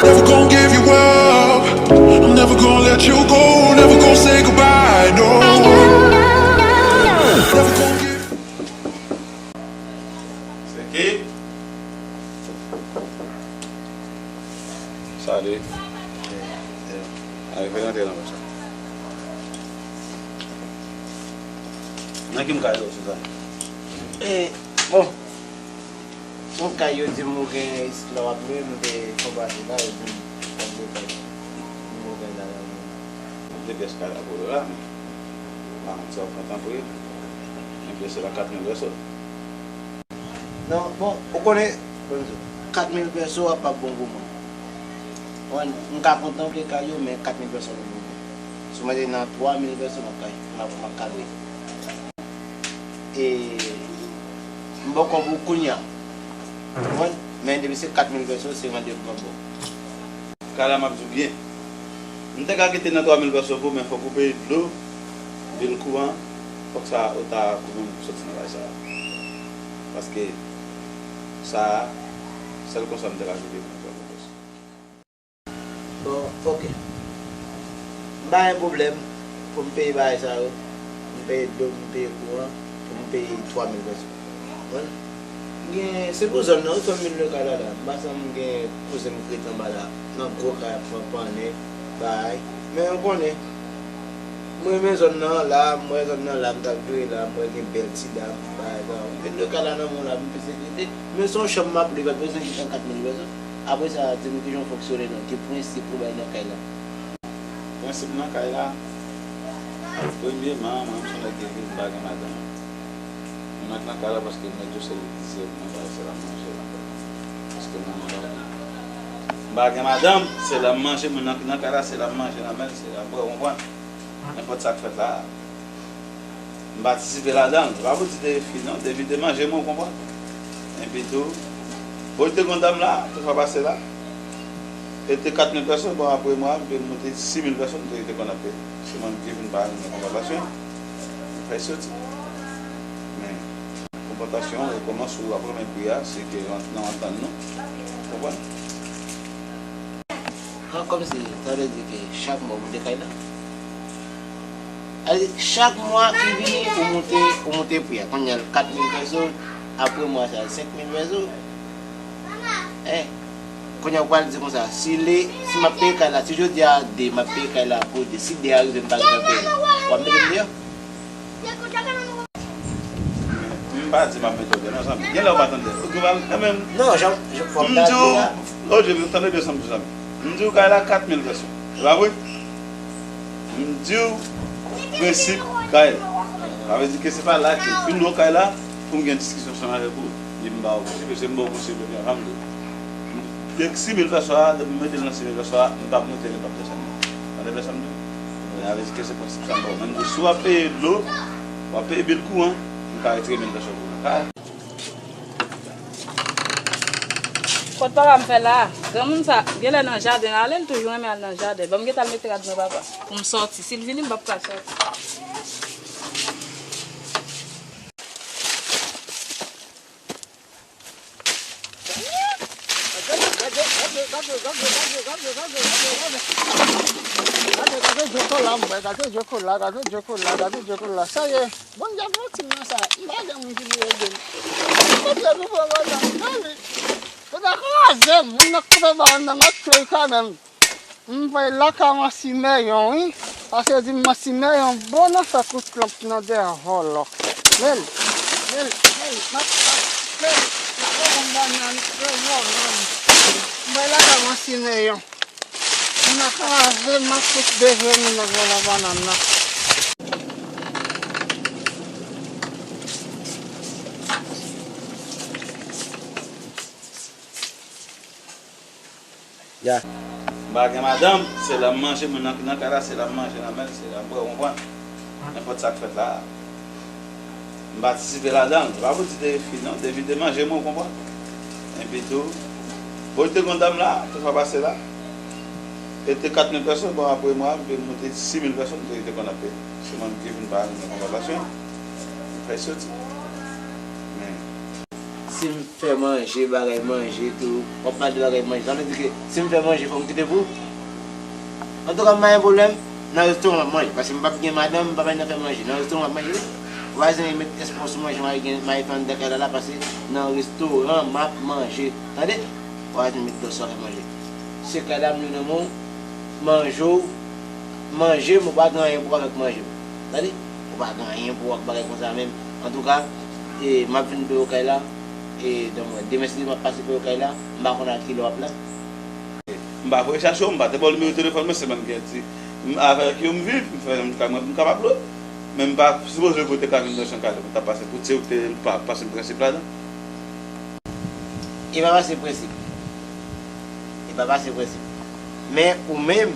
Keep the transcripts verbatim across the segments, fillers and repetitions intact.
Never gonna give you up. I'm never gonna let you go. Never gonna say goodbye. No. Never gonna give Se ki? Salut. Ay, fè rantre nan sa. Nan ki m ka ede w, Suzanne? E, bon. Yon kay yo di m ou gen isit la w ap lwe, m te fon pase la, yo di m w ap lwe kay la. M lwe kay la, la, la. De pyès kay la pou lwe la, men. M pa konn sa w kontan pou li. Men pyès la kat mil peso. Non, bon, ou konnen, bon, kat mil peso a p ap bon pou mwen. Ou konprann? M ka kontan pou kay yo, men kat mil peso p ap bon pou mwen. Si w mete nan twa mil peso, m ap ka, m ap, m ap ka lwe. E, m ba w kòb ou kounye a. Ou konprann? Men depi se kat mil peso, se randevou m ap ba w. Kay la m ap di w byen. M te ka kite nan twa mil peso pou, men fòk ou peye dlo, bil kouran, fòk sa ou ta kouvri m pou soti nan kay sa a. Paske sa a, sèl konsa m te ka viv nan twa mil peso. Bon, ok. M pa gen pwoblèm pou m peye bagay sa yo. M peye dlo, m peye kouran, pou m peye twa mil peso. Konprann? M gen, se pou zòn nan, wi, fè m vin lwe kay la la. M pa sanm gen kouzen m k ret anba la, nan gwo kay ap pran pannen, bagay. Men ou konnen, m renmen zòn nan la, m wè zòn nan la, m t ap jwe la, m wè gen bèl ti dam, bagay sa yo. M vin lwe kay la nan men w la, pou m pi sekirite. Men se yon chanm m ap lwe, pa bezwen gen trannkat mil peso. Apre sa, di m kijan w fonksyone non, ki prensip ou bay nan kay la? Prensip nan kay la, premyeman, mwen, m se yon nèg ki viv, m pa gen madanm. Mwen antre nan kay la paske nèg yo se li ki se pou mwen, bagay se la manje la. Paske mwen, m pa gen, m pa gen madanm, se la manje, mwen antre nan kay la, se la manje nan men l, se la bwè, ou konprann? Nenpòt sa k fèt la, m patisipe ladan l. Se pa pou di te fi non, depi te manje mwen, ou konprann? Epi tou, bon, te gon dam la, te fè pase la. E te kat mil pèsòn, bon, apre mwa, m te moute sis mil pèsòn, m te, te konn ap peye. Se mwen ki vin pa renmen konpòtasyon, m fè soti. Men, konpòtasyon, e kòman si w ap renmen pri a, se ke nan antann nou, konprann? An, kòmsi, sa vle di ke chak mwa w moute kay la? Sa vle di, chak mwa ki vini, ou moute, ou moute pri a. Kounye a, kat mil pèso, apre mwa sa, senk mil pèso. Eh, kounye a, ou pral di konsa, si le, si m ap peye kay la, si jodi a de, m ap peye kay la pou de, si de a rive, m pa gentan peye, w ap mete m deyò? M pa di m ap mete w deyò, non, zanmi. Gen lè w pa tande. Ou gen mal kanmenm. Non, jan, jan, fò m ta di w, lòt jou, tande byen sa m di w, zanmi. M di w kay la kat mil pèso. Se pa vre? M di w prensip kay la. Sa vle di ke se pa la ke m fin lwe kay la pou m gen diskisyon ansanm avèk ou. Di m ba w konsèy, paske m ba w konsèy premye fwa m di w. Dèk sis mil pèso a, depi m mete l nan sis mil pèso a, m p ap monte, m p ap desann. Tande byen sa m di w? Sa vle di ke se prensip sa m ba w. Men m di w, si w ap peye dlo, w ap peye bil kouran, m ka retire mil pèso pou ou. Kot papa m fè la a? Granmoun sa, genlè nan jaden l ale, l toujou renmen al nan jaden. Ban m gentan al mete rad mwen papa. Pou m sòti. Si l vini, m p ap ka sòti. Gade, gade, gade, gade, gade, gade, gade, gade, gade, gade. Gade, gade djokola m wè, gade djokola, gade djokola, gade djokola. Sa ye, bon, djab yon ti nan sa, m pa gen moun ki pou ede m. Kote nou pran madanm nan, wi. Yo ta kraze moun nan koupe ba nan mèt kwe kanmenm. M voye lakay Mansi Mèyon, wi. Paske di Mansi Mèyon bon nan fè kout klanp nan dèyè vòlò. Men l, men l, men l, m ap, men l, m ap pran bannann, yo vòlò, wi. M voye lakay Mansi Mèyon. M ap kraze, m ap tout bezwen moun nan vòlò bannann nan. Ya. M pa gen madanm, se lè m manje, moun nan ki nan kay la, se lè m manje nan men l, se lè m bwè, ou konprann? Nenpòt sa k fèt la, m patisipe ladan l. Se pa pou di te fi non, depi te manje mwen, ou konprann? Epi tou, bon, te gon dam la, te fè pase la. E te kat mil pèsòn, bon, apre mwa, m te moute sis mil pèsòn, m te, te konn ap peye. Se mwen ki vin pa nan konpòtasyon, m fè soti. Men, Si m fè manje, bagay manje tou, w ap pale de bagay manje. Sa vle di ke si m fè manje, fò m kite pou ou? Antouka, m pa gen pwoblèm, nan restoran m ap manje. Paske m p ap gen madanm, m p ap al nan fè manje. Nan restoran m ap manje, wi. Vwazen met espon sou manje, m al gen, m al fè anndan kay la, la, paske nan restoran m ap manje. Tande? Vwazen met dlo sou afè manje. Se kay la, m li nan men w, manje w, manje m, ou pa gen anyen pou w avèk manje m. Tande? Ou pa gen anyen pou w ak bagay konsa menm. Antouka, e, m ap vin peye w kay la, e, demen, demen si Dye m ap pase peye w kay la, m pa konn a kilè w ap la. M pa voye chache w, m pa te ba w nimewo telefòn mwen, se mwen ki di. M, avèk yo m viv, m fè menm kay mwen pou m kapab lwe. Men m pa sipoze kote ka vin nan jan kay la, pou ta pase pou se ou te pa, pase prensip ladan. E pa pase prensip. E pa pase prensip. Men ou menm,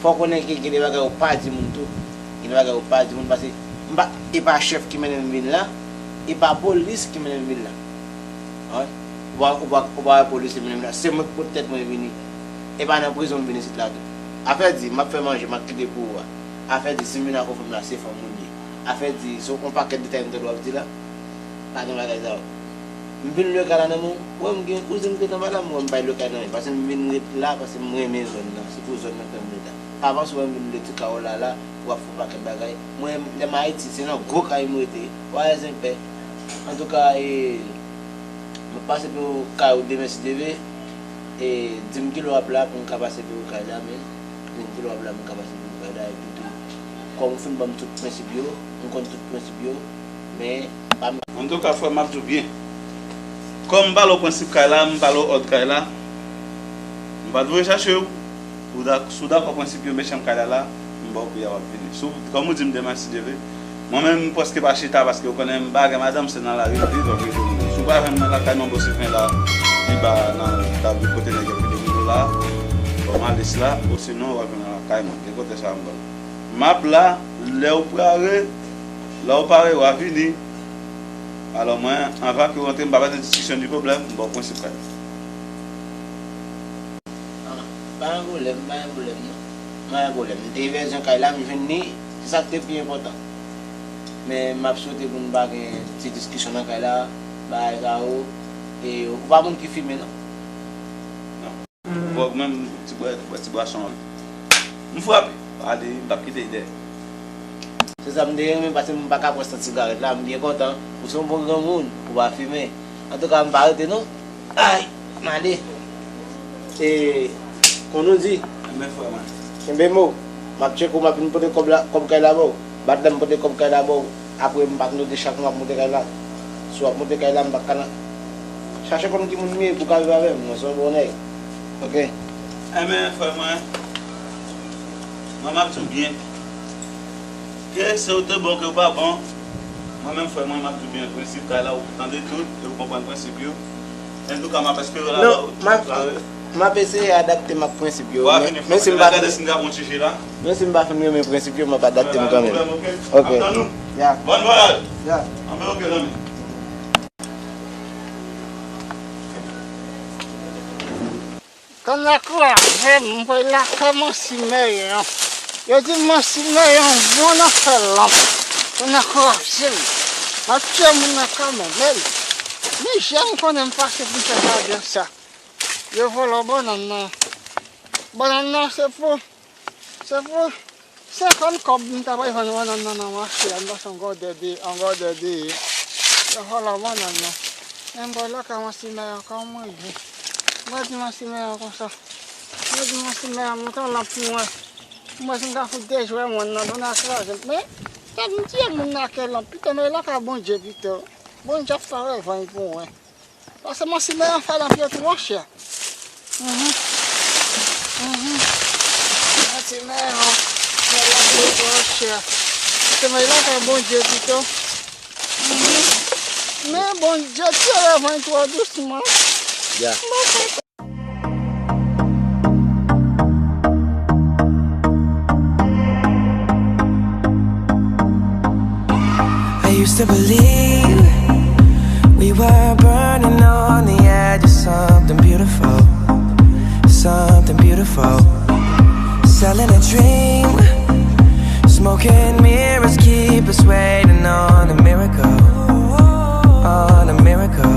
fò w konnen ke gen de bagay ou pa di moun tou. Gen de bagay ou pa di moun, paske m pa, e pa chèf ki mennen m vin la, e pa polis ki mennen m vin la. Wi. Ou pa, ou pa, ou pa wè polis ki mennen m la. Se mwen ki pot tèt mwen vini. E pa nan prizon m vin isit la tou. Afè di, m ap fè manje, m ap kite pou ou a. Afè di, si m vin ak yon fanm la, se fanm moun ye. Afè di, se yon pakèt detay m tande w ap di la. Pa gen bagay sa yo. M vin lwe kay la nan men w. Ou wè m gen kouzin m gentan pa la, m wè m bay lwe kay nan men. Paske m vin ret la, paske m renmen zòn nan. Se pou zòn nan fè m ret la. Avan, si w wè m vin lwe ti kay w la, la, w ap fè yon pakèt bagay. Mwen, lè m Ayiti, se nan gwo kay m rete. W a zen pè. Antouka, e, m ap pase pou kay ou demen si Dye vle. E, di m kilè w ap la pou m ka pase pou kay la, men. Di m kilè w ap la pou m ka pase pou kay la. Epi tou, kòm ou fin ban m tout prensip yo, m konn tout prensip yo, men pa m. Antouka, frè m, m ap di w byen. Kòm m pale w prensip kay la, m pale w òd kay la, m pa t voye chache w. Ou dak-, si w dakò prensip yo, men chanm kay la la, m ba w pri a, w ap vini. Si w, kòm ou di m demen si Dye vle, mwen menm m prèske pa chita paske w konnen m pa gen madanm, se nan lari m viv, anpil tou. Si w pa jwenn mwen lakay mwen, bò Sylvain la, pi ba nan tab kote nèg yo kite moun yo la, bò Malis la, osinon w ap jwenn nan lakay mwen. Gen kote sa m ba w. M ap la, lè w pare, lè w pare, w a vini. Alò mwen, anvan ke w rantre, m pa pèdi diskisyon di pwoblèm, m ba w prensip kay la. Ah, pa gen pwoblèm, pa gen pwoblèm non. Pa gen pwoblèm. M te bezwen kay la, m jwenn li, se sa k te pi enpòtan. Men m ap swete pou n pa gen ti diskisyon nan kay la, bagay sa yo, e ou pa moun ki fimen non. Non. Ou pa menm ti bwè, bwè ti bwason an. M frape. Ale, m p ap kite l dèyè. Se sa m te renmen, paske m pa ka pran sant sigarèt la, m byen kontan. Ou se yon bon granmoun, ou pa fimen. Antouka, m pa rete non. Ay, m ale. E, kon nou di, kenbe mo. M ap tcheke w, m ap vin pote kòb la, kòb kay la ba w. Bat la, m pote kòb kay la ba w. Apre, m pa t note chak mwa ap monte kay la. Si w ap monte kay la, m pa t ka nan. Chache konn ki moun m ye pou w ka viv avè m. Mwen se yon bon nèg. Oke. Enben, frè mwen, mwen m ap di w byen. Ke se w te bon, ke w pa bon, mwen menm, frè mwen, m ap di w byen. Prensip kay la, ou tande tout, e ou konprann prensip yo. Antouka, m ap espere w la. Non, m ap, m ap eseye adapte m ak prensip yo. Men si m pa fin, men si m pa fin renmen prensip yo, m ap adapte m kanmenm. Oke. Ya. Bòn vwayaj. Ya. Anben, oke, zanmi. Tonnè kraze m, m voye lakay Mansi Meyon. Yo di Mansi Meyon bon nan fè lanp. Tonnè kraze m. M ap tiye moun nan kanmenm, men. Mizè m konnen m pase pou m fè sa byen sa. Yo vòlò bannann nan. Bannann nan se pou, se pou senkant kòb m ta pral vann bannann nan nan mache a, m pase yon gòdè de, yon gòdè de. Yo vòlò bannann nan. Men m pral lakay Mansi Meyon ankò, mwen ye. Mwen di Mansi Meyon konsa. Mwen di Mansi Meyon monte yon lanp pou mwen. Mwen si m ta fout dejwe mwen nan, tonnè kraze m. Men, tèt m tiye moun nan ak lanp, pito m ale lakay Bondye pito. Bondye ap fè revany pou mwen. Paske Mansi Meyon fè lanp yo tou, monchè. Mhm. Mhm. Mansi Meyon fè lanp yo tou, monchè. Pito m ale lakay Bondye pito. Mhm. Men Bondye tire van twò dousman. Ya. Mwen fè I used to believe we were burning on the edge of something beautiful, something beautiful. Selling a dream, smoking mirrors keep us waiting on a miracle, on a miracle.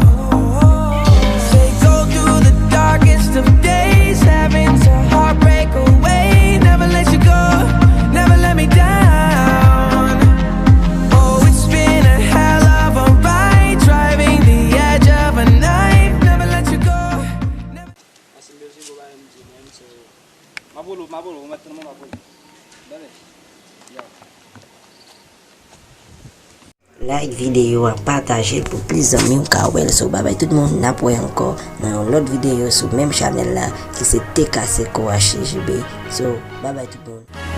Like videyo a, pataje l pou plis zanmi w ka wè l. So, babay tout moun, n ap wè ankò nan yon lòt videyo sou menm chanèl la ki se T K C Core H C G B. So, babay tout moun.